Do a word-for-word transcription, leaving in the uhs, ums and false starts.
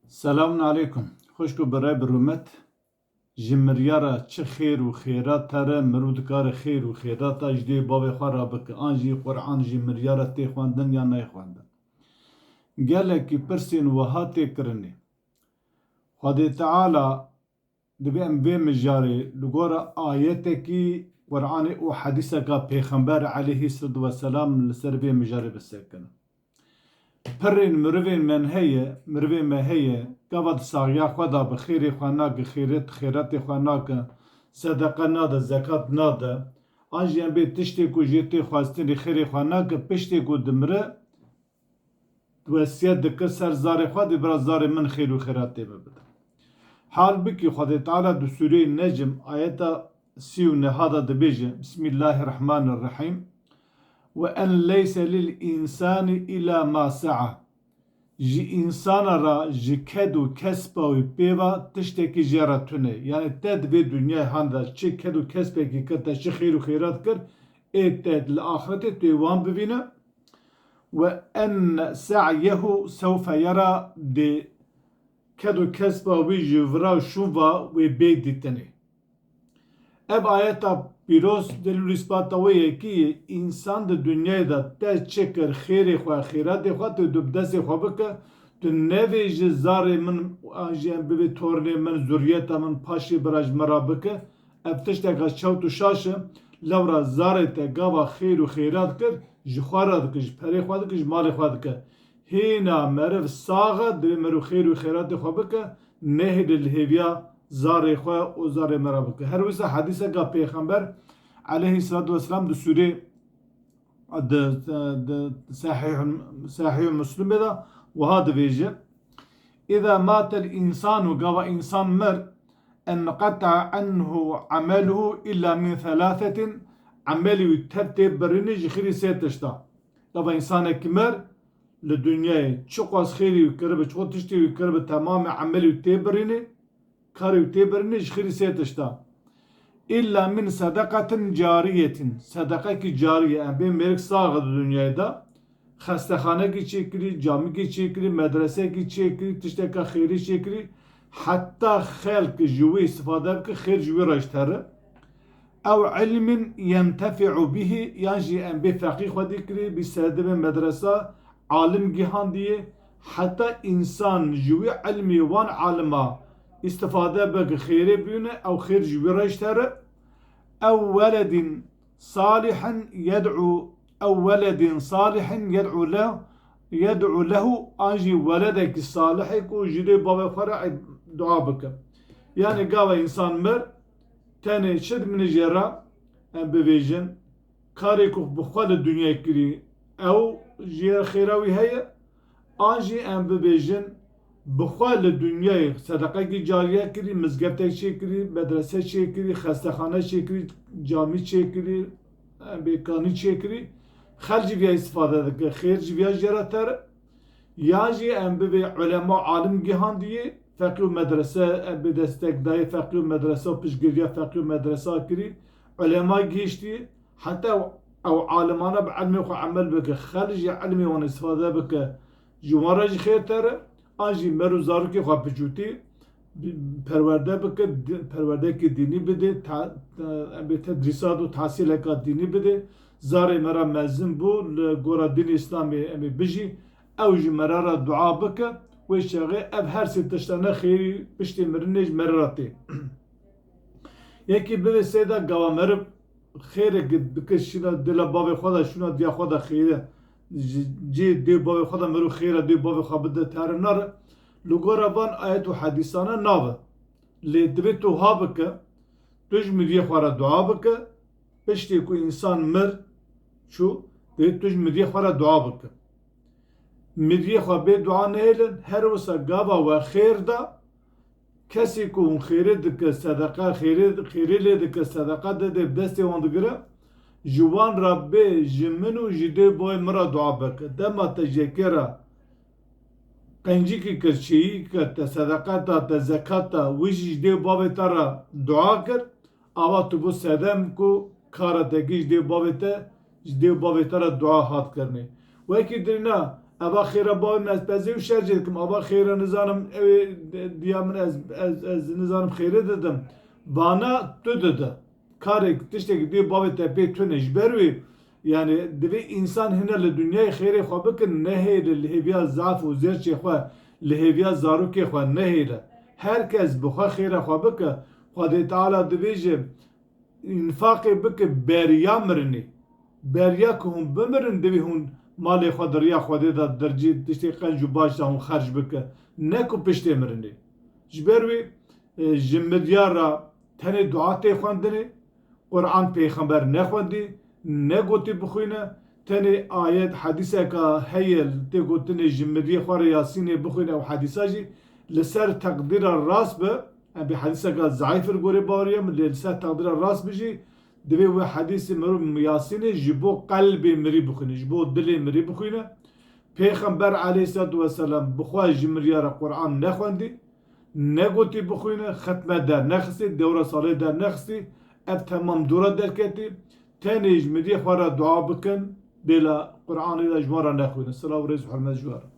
Selamun aleykum. Xwişk û birê bi rûmet. Ji miryara çi xêr û xêrat here, mirû dikare xêr û xêrata ji dê bavê xwe re bike. An jî Qur'an ji miryara tê xwendin ya nayê xwendin. Gelekî pirsên wiha tê kirinê. Xwedê Teala Divê em vê mijarê li gora ayetekî Qur'anê û hedîseka Pêxember aleyhî selatu weselam li ser vê mijarê bisekinin. Pirên mirivên men heye, mirivê me heye, gava di saxiya xwe de bi xêrê xwe nake, xêret, xêretê xwe nake, sedeqe nade, zekat nade, an jî em bê tiştê ku jê tê xwestinê xêrê xwe nake, piştê ku dimire, wesiyet dikir ser zarê xwe, dê bira zarê min xêr û xêratê min bide. Halbikî Xwedê Teala di Sûreyê Necm ayeta sî û neha de dibêje, Bismillahirrahmanirrahîm, "Ve en leyse lil insani illa ma sa'a." Ji însana re, ji ked û kespa wî pê ve tiştekî jê re tune. Yani te di vê dinyayê handa çi ked û kespekî kir, te çi xêr û xêrat kir, ê te li axretê tu yê wan bivîne. "Ve enne sa'yehu sewfe yera", dê ked û kespa wî ji vira şûn va wê bê dîtinê. Ev ayeta pîroz delîl û îspata wê ye kî însan di dinyayê de te çi kir, xêrê xwe, xêratê xwe tu, tu bi destê xwe bike, tu nevêjî zarê min, an jî em bibê tornê min, zuriyeta min paşê bira ji min re bike. Ev tişteka çewt û şaş e. Lewra zarê te gava xêr û xêrat kir, ji xwe re dike, ji perê xwe dike, ji malê xwe dike. Hêna meriv sax e, divê meriv xêr û xêratê xwe bike, nehêle li hêviya zarê xwe û zarê me re bike. Her wisa hedîseka Pêxember aleyhî selatu weselam di sûrê, di, di Sahîh, Sahîh Muslimê de wiha dibêje, "Îza matel însanu", gava însan mir, "enqeta anhu ameluhu illa min thelâthetin", emelî wî tev tê birînî ji xêrî sê tişta. Gava însanekî mir li dinyayê çiqas xêrî wî kiribe, çiqas tiştê wî kiribe, temamê emelî wî tê birînî, karê wî tê birînî ji xêrî sê tişta. "Îlla min sedeqetin cariyetin", sedeqekî cariye, em bê mêrik sax e di dinyayê de, xestexanekî çêkirî, camikî çêkirî, medresekî çêkirî, tişteka xêrî çêkirî, heta xelk ji wî îstifade bike, xêr ji wî re ji te re. "Ew ilmin yentefi'u bihi", yan jî em bê feqî xwedî kirî, bî sedibê medresa, alim gihandiyê, heta însan ji wî ilmî wan alima îstifade bike, xêrê bîne, ew xêr ji wî re ji te re. "Ew weledin salihin yed'u, ew weledin salihin yed'u le, yed'u lehu", an jî weledekî salihê ku ji dê bavê xwe re dua bike. Yani gava însan mir, tenê çi di min jê re, em bivêjin, karê ku bi xwe li dinyê kirî, ew jê re xêra wî heye, an jî em bibêjin, bi xwe li dinyayê sedeqekî cariye kirî, mizgeftek çêkirî, medrese çêkirî, xestexane çêkirî, camî çêkirî, em bê kanî çêkirî, xelk ji viya îstifade dike, xêr ji viya jê re ter, yan jî em bibê ulema alim gihandiyê, feqî û medrese, em bê destek dayê feqî û medrese û piştgiriya feqî û medresa kirî, ulema gihiştî, heta ew, ew alimane bi ilmê xwe emel bike, xelk ji ilmê wan îstifade bike, ji wan re jî xêr ter e, an jî mer û zarokê xwe piçûtî bi-, perwerde bike, di-, perwerdekî dînî bide, ta-, em bê tedrîsat û tahsîleka dînî bide, zarê me re mezin bû, li gora dînê Îslamê em ê bijî, ew ji me re re dua bike, wê çaxê ev her sê tiştane xêrî piştê mirinê ji me re re tê. Yekî bivê seyda gava meriv xêrek dike şîna dila bavê xwe de, şûna diya xwe de xêre. Ji cê dê bavê xwe de meriv xêre dê bavê xwe bide tere nare. Li gora van ayet û hedîsane nave. Lê divê tu ha bike, tu ji miriyê xwe re dua bike. Piştê ku însan mir çû, divê tu ji miriyê xwe re dua bike. Miriyê xwe bê dua nehêlin, her wisa gava we xêr da, kesê ku hûn xêrê dike, sedeqa xêrê, xêrê lê dike, sedeqa dide, bi destê wan digire, ji wan re bê ji min û ji dê boyê min re dua bike. Dema te ji yekê re qencikî kir, çêyî kir, te sedeqa da, te zekat da, wî jî ji dê bavê te re dua kir, ava tu bû sedem ku kara te kir ji dê bavê te, ji dê bavê te re dua hat kirinê. Wekî dirina Eva xêra bavê min ez pezê û şer jê dikim. Eva xêra nizanim ew ê diya min ez, ez, ez nizanim xêrê didim. Vana tu dide. Karek tiştekî dê bavê te pê tune ji ber wê, yani divê însan hine li dinyayê xêrê xwe bikin, nehêle li hêviya zaf û zêrçê xwe, li hêviya zarokê xwe nehêle. Her kes bi xwe xêra xwe bike. Xwedê Teala dibêje, înfaqê bike beriya mirinê. Beriya ku hûn bimirin, divê hûn malê xwe di riya Xwedê de dircî tiştê qenc û baş de hûn xerc bike. Ne ku piştê mirinê. Ji ber wê, e, ji mirya re tenê dua tê xwendinê, Quran pêxember nexwendî, negotî bixwîne, tenê ayet, hedîseka heye tê gotinê ji miriyê xwe re Yasînê bixwîne, ew hedîsa jî li ser teqdîra rast be, em bê hedîseka zeîf ir gorê baweriya min, lê li ser teqdîra rast be jî, divê wê hedîsê mirov Yasînê ji bo qelbê mirî bixwîne, ji bo dilê mirî bixwîne. Pêxember aleyhisselatu vesselam bi xwe ji miriya re Quran nexwendî, negotî bixwîne, xetme dernexistî, dewra salê dernexistî, ev temam dû re derketî. Tenê ji miriyê xwe re dua bikin, bêla Quranê de ji wan re nexwîne. Silav û rêz û hurmet ji we re.